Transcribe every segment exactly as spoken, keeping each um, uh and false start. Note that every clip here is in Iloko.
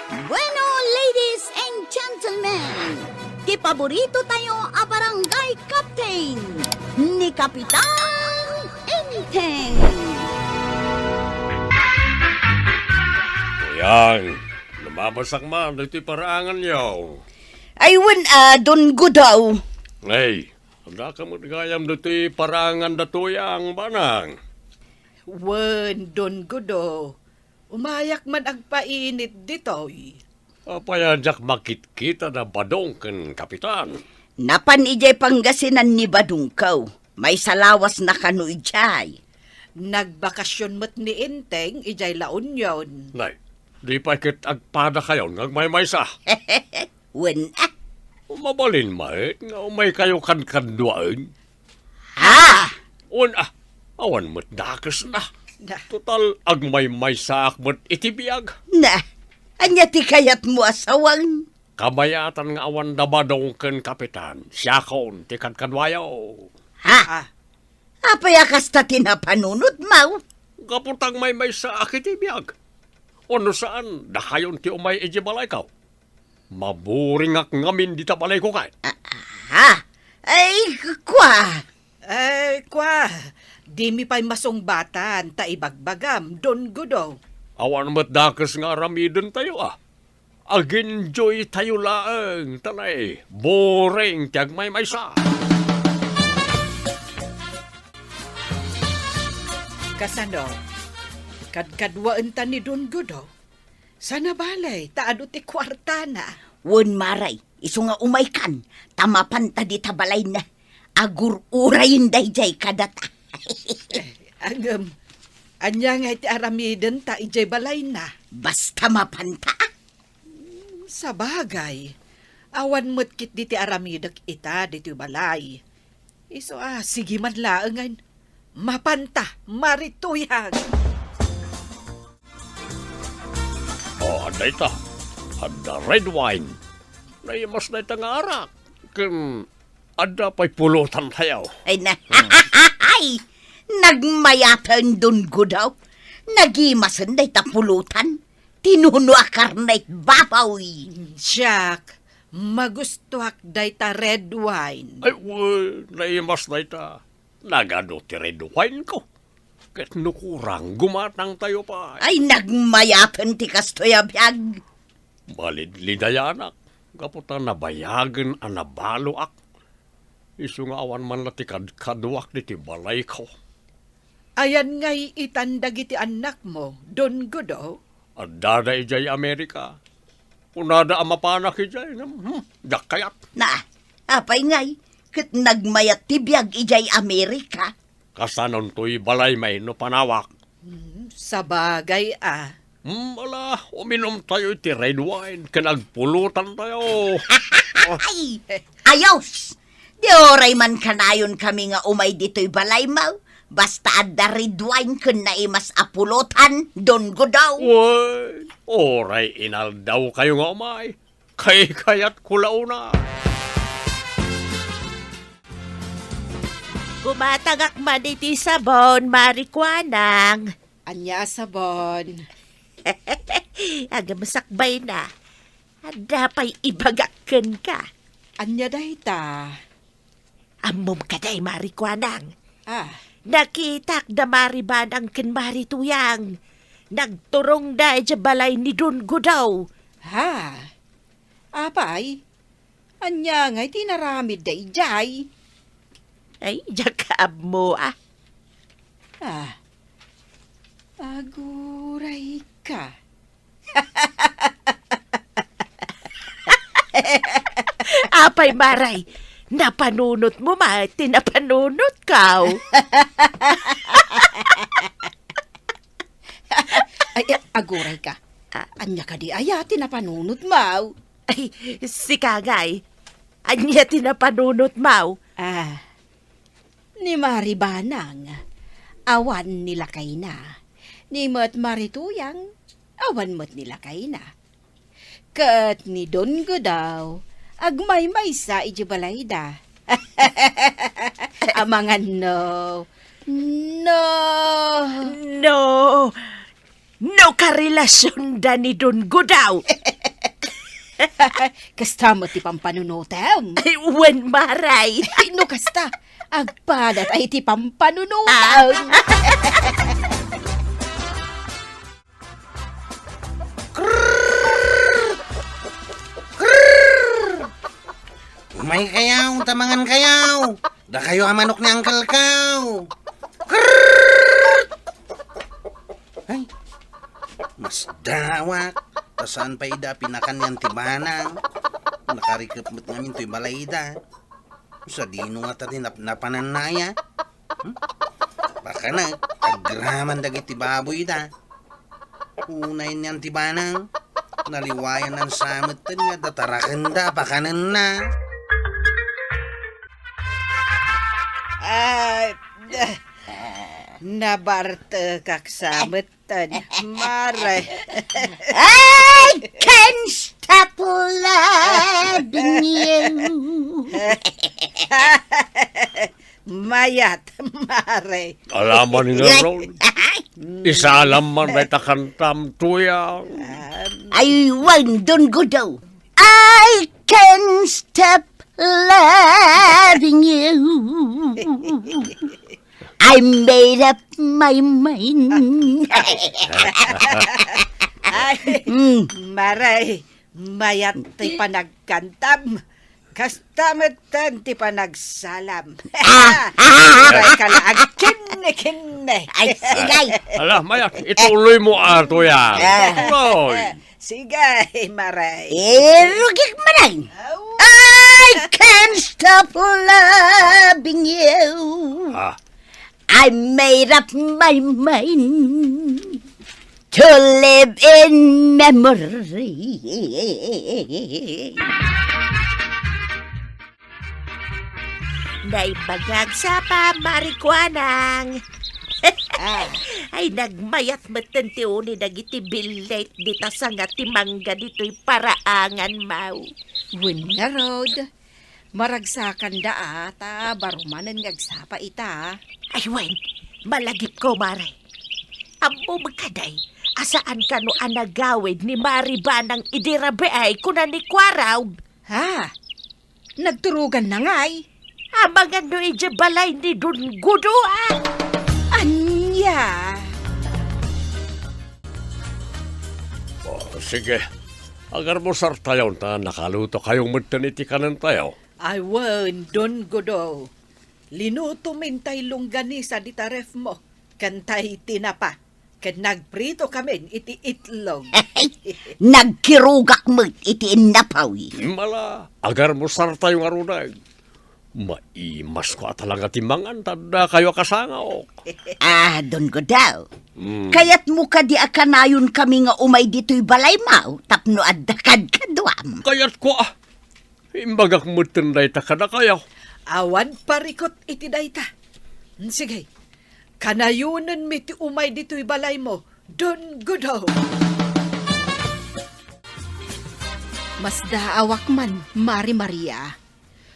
Bueno, ladies and gentlemen, ti paborito tayo a barangay captain, ni Kapitan Enteng. Kuyang, lumabasak man ditoy paraanganyo. Ay, wen a, Don Gudaw. Ay, adda ka met gayam ditoy paraangan da Tuyang, Banang. Wen, Don Gudaw. Umayak man agpainit ditoy. Apay a diak makitkita da Badong ken Kapitan? Napan idiay Pangasinan ni Badongko. Maysa lawas na kano idiay. Nagbakasyon met ni Enteng idiay La Union. Nay, di pay ket agpadakayon nga agmaymaysa? Wen a. Mabalin met nga umaykayo kadkaduaen? Ha? Wen a, awan met dakesna. Na. Total, agmaymaysaak met iti biag. Na, ania ti kayatmo a sawang? Kabayatan nga awan da Badong ken Kapitan, siakon ti kadkaduayo. Ha? Ah. Apay a kasta ti napanunotmo? Gapu ta agmaymaysaak iti biag. Wenno saan, dakayon ti umay idiay balayko. Maburingak ngamin dita balayko kay. Ah, ah. Ay, kua. Ay, kua. Dimi pay masungbatan ta ibagbagam, Don Gudaw. Awan met dakes nga aramidentayo a. Ag-enjoy tayo laeng, ta nay, boring ti agmaymaysa. Kasano? Kadkaduaenta ni Don Gudaw? Sana balay, ta adu ti kuartana. Wen, Maray, isu nga umaykan, ta mapanta dita balayna. Agur-urayen daydiay kadata. Ngem, ania nga iti aramidenta idiay balayna? Basta mapanta. Sabagay, awan met ketdi ti aramidek ita ditoy balay. Isu a, sige man laengen. Mapanta, Mari Tuyang. O, adda ita. Adda red wine. Naimas dayta nga arak. Ken adda pay pulutantayo. Ay na. Hmm. Ay! Nagmayaten, Don Gudaw. Nagimasen dayta pulutan. Tinuno a karne ket baboy. Siak, magustuak dayta red wine. Ay, wen, naimas dayta. Nagadu ti red wine ko. Ket no kurang, gumatangtayo pay. Ay, nagmayaten ti kastoy a biag. Malidlidayanak, gapu ta nabayagen a nabaloak. Isu nga awan man la ti kadkaduak ditoy balayko. Ayan ngay itan dagiti annakmo, Don Gudaw? Addada idiay Amerika. Kunada a mapanak idiay, ngem, hmm, diak kayat. Na, apay ngay, ket nagmayat ti biag idiay Amerika? Kasanontoy balaymi no panawak? Hmm, sabagay a. Hmm, ala, uminumtayo iti red wine ken agpulutantayo. Ay, ayos! Di uray man kanayon kami nga umay ditoy balaymo, basta adda red wine ken naimas a pulutan, Don Gudaw. Wen, uray inaldawkayo nga umay, kaykayatko la unay. Gumatangak man iti sabon, Mari Kuanang. Ania a sabon? Agam sakbay na. Adda pay ibagak kenka. Ania dayta? Ammom kadi, Mari Kuanang? Ah. Nakitak da Mari Banang ken Mari Tuyang. Nagturongda idiay balay ni Don Gudaw. Ha? Apay? Ania ngay ti inaramidda idiay? Ay, diak ammo, ah. Ah. Agurayka. Apay, Maray, napanunotmo met ti napanunotko. Ay, eh, agurayka. Ah. Ania kadi aya ti napanunotmo? Ay, sika ngay. Ania ti napanunotmo? Ah, ni Mari Banang, awan ni lakayna. Ni met Mari Tuyang, awan met ni lakayna. Ket ni Don Gudaw, agmaymaysa idiay balayda. Amangan no, no. No. No karelasionda ni Don Gudaw. Kasta met ti pampanunotem. Ay, wen, Mare. Ay, no kasta, agpadatayo ti pampanunotem. Ah. Umaykayo, ta mangankayo. Dakayo a manok ni Uncle ko. Ay, masdaawak. Ta saan pay ida a pinakan ni Auntie Banang. Nakarikep met ngamin toy balay da. Sadino ngata ti nap-, napananna aya? Hmm? Baka na, agraman dagiti baboy da. Unay ni Auntie Banang, naliwayan sa metten nga datarakenda, pakanenna. Ah, nabartekak sa metten, Mare. I can't stop loving you. Mayat, Mare. Alaman ni Ron. Isalam man dayta kantam, Tuyang. Ay, wen, Don Gudo. I can't stop loving you. I made up my mind. Ay, Mm. Mare, mayat ti panagkantam. Kasta metten ti panagsalam. Ah, ah, ah. Aray ka la, agkinne-kinne. Ay, sige. Ala, Maya, ituloy mo ato yan. Ah. Ituloy. Sige, Mare. Irugik manen. Aw. I can't stop loving you. Ah. I made up my mind to live in memory. Naimbagak sa pamarijuanang. Ah. Ay, nagmayat metten ti uni dagiti billit dita sanga ti mangga ditoy paraangan, maw. Wen ngarud, maragsakanda a ta baro manen nga agsapa ita. Ay, wen, malagipko, Mare. Ammom kadi a saan kano a nagawid ni Mari Banang idi rabii kuna ni Kuarog? Ha? Nagturoganna ngay? Amangan no idiay balay ni Don Gudo, a? Ania? O, sige. Agarmusartayon ta nakalutokayo metten iti kanentayo. Ay, wen, Don Gudo. Linutomin tay longganisa dita refmo, ken tay tinapa, ken nagpritokamin iti itlog. Nagkirugak met iti innapaw. Mala, agarmusartayo ngaruden. Maimasko a talaga ti mangan, ta dakayo a kasangaok. Ah, Don Gudo. Mm. Kayatmo kadi a kanayonkami nga umay ditoy balaymo tapno adda kadkaduam? Kayatko, a. Imbagak metten dayta kadakayo. Awan parikut iti dayta. Sige, kanayonenmi ti umay ditoy balaymo, Don Gudo. Masdaawak man, Mari Maria.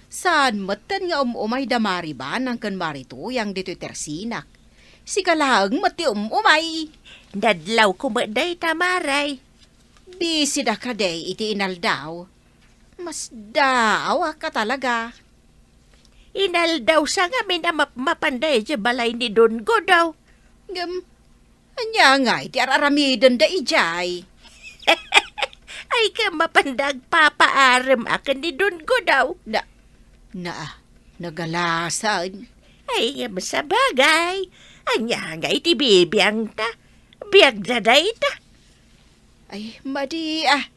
Saan metten nga um-umay da Mari Banang ken Mari Tuyang ditoy tersinak. Sika laeng met ti um-umay. Nadlawko met dayta, Mare. Bisida kadi iti inaldaw. Masdaawak a talaga. Inaldaw sa ngamin a mapmapanda idiay balay ni Don Gudo. Ngem, ania ngay ti ar-aramidenda idiay? Ay, ket mapanda agpapaarem a ken ni Don Gudo. Na, na, nagalasan. Ay, ngem sabagay. Ania ngay ti bibiangta? Biagda dayta. Ay, madi, a.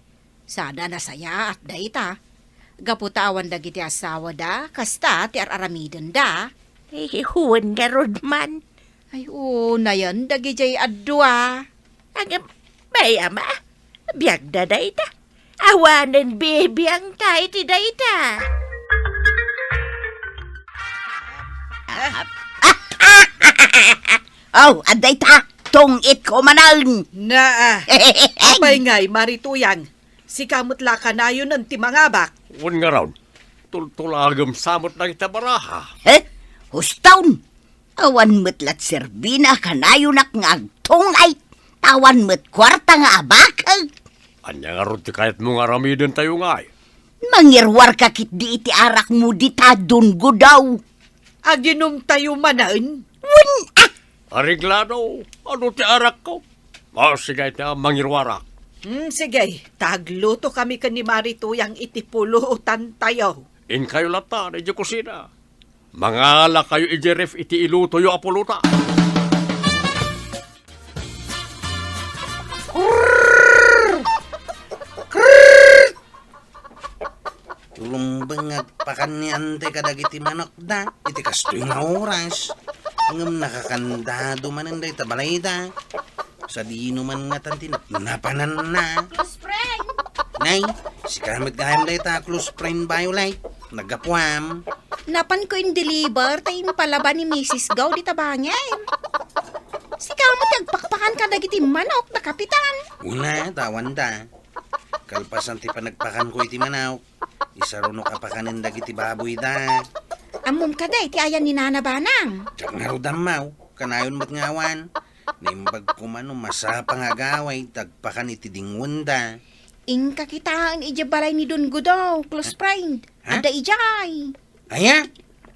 Saan a nasayaat dayta. Gapu ta awan dagiti asawada, kasta ti ar-aramidenda. Ay, wen ngarud man. Ay, unayen dagidiay a dua. Ngem, mayat a, biagda dayta. Awanen bibiangta iti dayta. Aw, adda ita, tungitko manen. Na, a. Apay ngay, Mari Tuyang, sika met la kanayonen ti mangabak? Wen ngarud, tultulagem sa met dagita baraha. He? Husto. Awan met la ti serbina a kanayonak nga agtungit, ta awan met kuarta nga abakek. Ania ngarud ti kayatmo nga aramidentayo ngay? Mangiruarka ketdi iti arakmo dita, Don Gudaw. Aginumtayo manen? Wen, a! Areglado, adu ti arakko. O, sige, ita, mangiruarak. Hmm, sige, ta aglutokami ken ni Mari Tuyang iti pulutantayo. Inkayo latta idiay kusina. Mangalakayo idiay ref iti ilutoyo a pulutan. Rumbeng nga agpakan ni Antay kadagiti manokda iti kastoy nga oras. Ngem nakakandado manen dayta balayda. Sadino man ngatan ti napnapananna. Close friend! Nay, sika met gayam dayta, close friend Violet. Naggapuam. Napanko in-deliver ta impalaba ni Misis Gaw dita bangir. Sika met ti agpakpakan kadagiti manok da Kapitan. Una, ta awan da. Kalpasan ti panagpakanko iti manok, isarunok a pakanen dagiti baboyda. Ammom kadi ti ayan ni Nana Banang? Diak ngarud ammo, kanayon met nga awan. Naimbag koma no masapa nga agawid ti agpakan iti dingwenda. Inka kitaen idiay balay ni Don Gudaw, close friend. Ha? Adda idiay. Aya?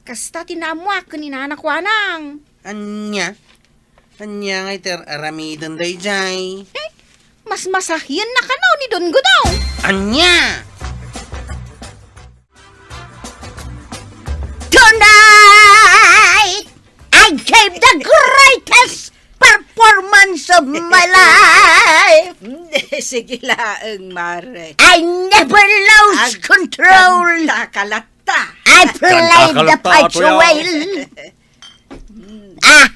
Kasta ti naammoak ken ni Nana Kuanang. Ania? Ania ngay ti ar-aramiden daydiay? Eh, mas masahienna kano ni Don Gudaw. Ania? Tonight, I gave the greatest performance of my life. Sige laeng, Mare. I never lose control. Agkanta ka latta. I play the part so well. Ah,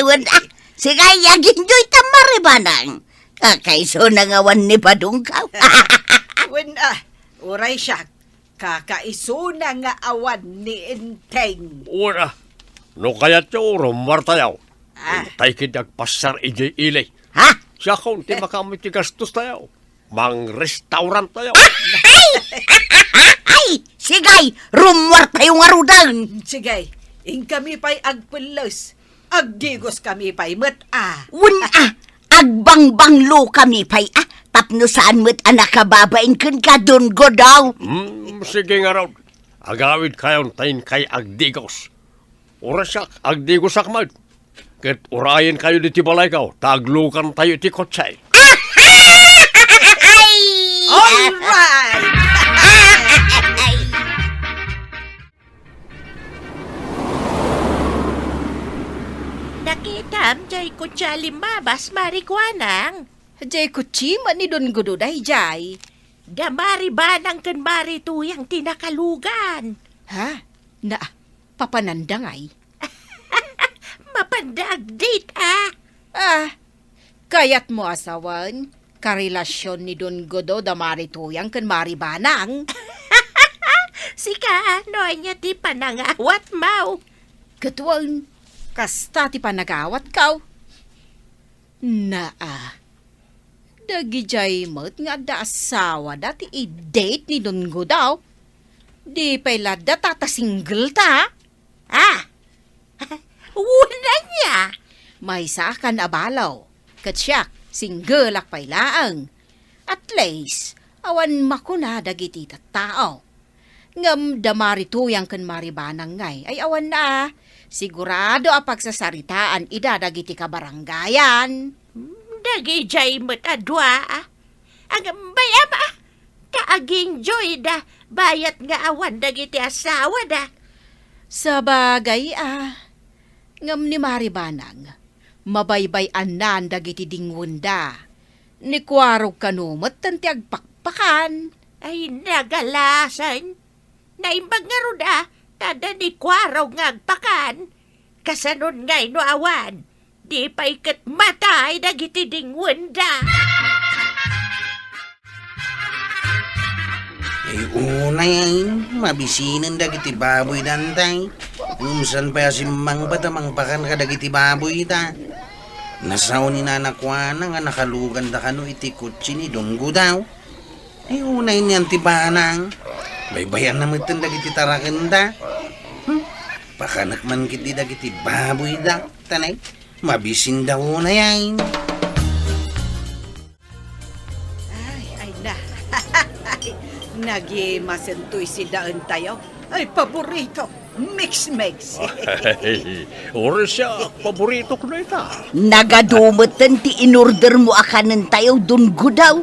wen, ah, sige, aginjoy ta, Mari Banang. Kakaisuna nga awan ni Badong Gaw. Wen, ah, uray siak, kakaisuna nga awan ni Enteng. Wen, ah, no kayatyo, rummuartayo. Ah. Intay ket agpassar idiay ili. Ha? Siakon ti makaammo iti gastostayo. Mangrestauranttayo. Ay! Ay! Sige, rummuartayo ngaruden. Sige, inkami pay agpelles. Agdigoskami pay met, a. Wen, a, agbangbanglokami pay, a, tapno saan met a nakababain kenka, Don Gudaw. Hmm, sige ngarud. Agawidkayon ta inkay agdigos. Uray siak, agdigosak met. Ket urayenkayo ditoy balayko, ta aglukantayo iti kotse. All right! Nakitam, diay kotse a limmabas, Mari Kuanang? Diay kotse met ni Don Gudo daydiay. Da Mari Banang ken Mari Tuyang ti nakalugan. Ha? Na, papananda ngay? Mapanda agdate, a. Ah, kayatmo a sawen, karelasion ni Don Gudo da Mari Tuyang ken Mari Banang? Sika, no ania ti panangawatmo? Ket wen, kasta ti panangawatko. Naa, dagidiay met nga adda asawada ti i-date ni Don Gudo. Di pay la adda ta, ta single ta. Ah! Wen ania? Maysakan a balo, ket siak, singleak pay laeng. At least, awan makuna dagiti tattao. Ngem da Mari Tuyang ken Mari Banang ngay, ay awan a, sigurado a pagsasaritaan ida dagiti kabarangayan. Dagidiay met a dua, a. Agambay ama, ta aginjoyda, bayat nga awan dagiti asawada. Sabagay a, ngem ni Mari Banang, mabaybay-annan dagiti dingwenda. Ni Kuarog kano metten ti agpakpakan. Ay, nagalasen. Naimbag ngarud a, ta adda ni Kuarog nga agpakan. Kasanon ngay no awan? Di pay ket matay dagiti dingwenda. Ay, unay, ay, mabisinen dagiti baboyda, Antay. Ngem saan pay a simmangpet a mangpakan kadagiti baboyda. Nasao ni Nana Kuana nga nakaluganda kano iti kotse ni Don Gudaw. Ay, unay nian ti banang. Baybay-anna metten dagiti tarakenda. Hmm? Pakanek man ketdi dagiti baboyda. Tanay, mabisinda unay ay. Nagimasen toy sidaentayo. Ay, paborito. Mix-mix. Ay, uray siak, paboritok dayta. Nagadu metten ti in-order mo a kanentayo, Don Gudaw.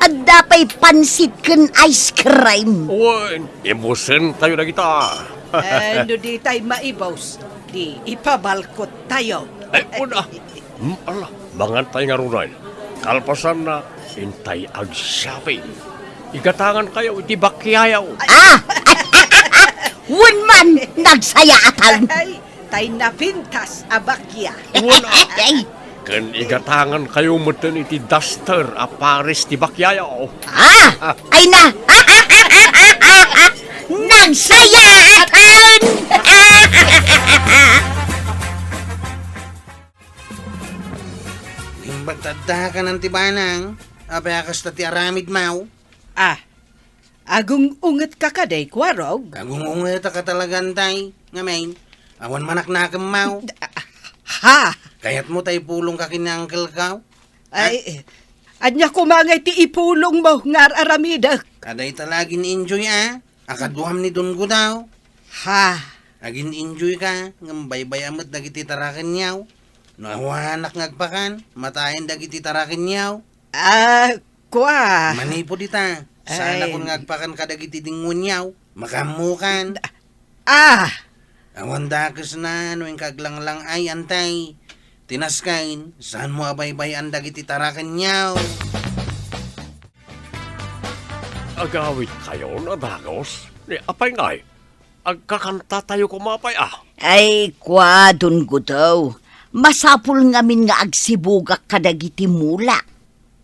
Adda pay pansit ken ice cream. Wen, imusentayo dagita. Eh, no ditay maibus, di ipabalkottayo. Ay, una. Hmm, ala, mangantay ngaruden. Kalpasanna, intay ag-shopping. Igatangankayo iti bakiayo. Ah! Wen man, nagsayaatan. Ay, tay napintas a bakia. Wen, ah. Ay. Ken igatangankayo metten iti duster a pares ti bakiayo. Ah! Ay na! Nagsayaatan! Imbag ta adda kanan ti banang, apay a kasta ti aramidmaw? Ah, agung-ungetka kadi, Kuarog? Agung-ungetak a talaga, tay, ngamin, awan manaknakemmaw. Ha? Kayatmo ta ipulongka ken ni uncle-ko? Ay, ania koma ngay ti ipulongmo nga ar-aramidek? Adda ita la agin-enjoy a, a kaduam ni Don Gudaw. Ha? Agin-enjoyka, ngem baybay-am met dagiti tarakenyo. No awanak nga agpakan, matayen dagiti tarakenyo. Ah, kua. Manipud ita, saan Ay. Akon nga agpakan kadagiti dingwenyo. Makaammokan. Ah! Awan dakesna no inka aglanglang-ay, tay. Ti nasken, saanmo a baybay-an dagiti tarakenyo. Agawidkayon a dagus? Ni apay ngay? Agkakantatayo koma pay a? Ay, kua, Don Gudaw. Masapul ngamin nga agsibugak kadagiti mula.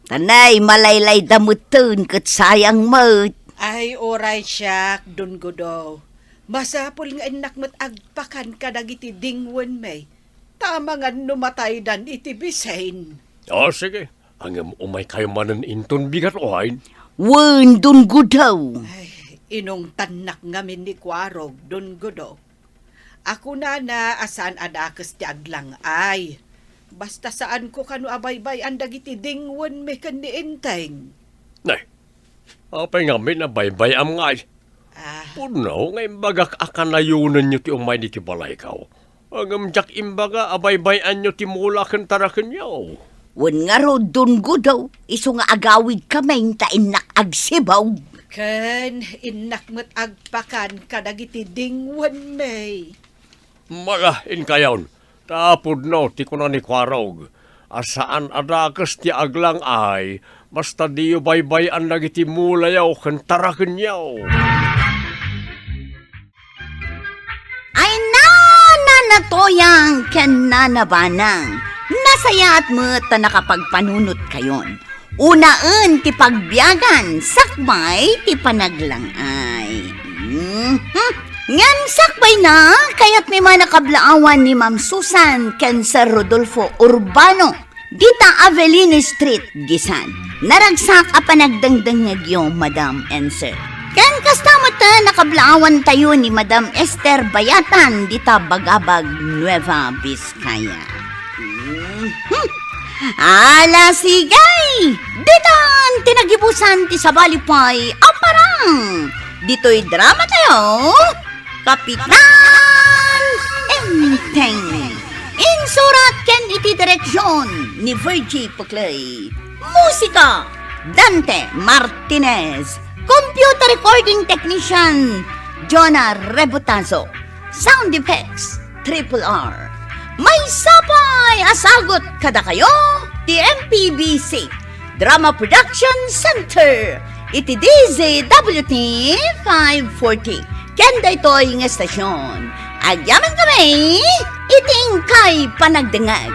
Tanay, malaylayda metten ket sayang met. Ay, uray siak, Don Gudaw. Masapul nga innak met agpakan kadagiti dingwenmi. Ta amangan no mataydan iti bisin. O, sige. Ngem umaykayo manen inton bigat, wen? Wen, Don Gudaw. Ay, inungtannak ngamin ni Kuarog, Don Gudaw. A kunana a saan a dakes ti aglang-ay. Basta saanko kano a baybay-an dagiti dingwenmi ken ni Enteng. Nay, apay ngamin a baybay-am ngay? Ah. Pudno nga imbagak a kanayonenyo ti umay ditoy balayko. Ngem diak imbaga a baybay-anyo ti mula ken tarakenyo. Wen ngarud, Don Gudaw, isu nga agawidkami ta innak agsibug. Ken innak met agpakan kadagiti dingwenmi. Mala, inkayon, ta pudno ti kuna ni Kuarog, a saan a dakes ti aglang-ay, basta diyo baybay-an dagiti mulayo ken tarakenyo. Ay, nana, Nana Toyang ken Nana Banang, nasayaat met ta nakapagpanunotkayon. Unaen ti pagbiagan, sakbay ti panaglang-ay. Mhm. Ngem sakbayna, kayatmi man a kablaawan ni Ma'am Susan ken Sir Rodolfo Urbano. Dita Avelino Street, Gisan. Naragsak a panagdengdengngegyo, Madam and Sir. Ken kasta met a nakablaawantayo ni Madam Esther Bayatan dita Bagabag, Nueva Vizcaya. Mhm. Ala, sige! Ditan ti nagibusan ti sabali pay a parang ditoy dramatayo, Kapitan Enteng. Insurat ken iti direksion ni Virgie Puclay. Musika, Dante Martinez. Computer recording technician, Jonah Rebotazo. Sound effects, Triple R. Maysa pay a sagut kadakayo ti M P B C Drama Production Center iti D Z W T five forty. Ken daytoy nga estasion, agyamankami iti inkay panagdengngeg.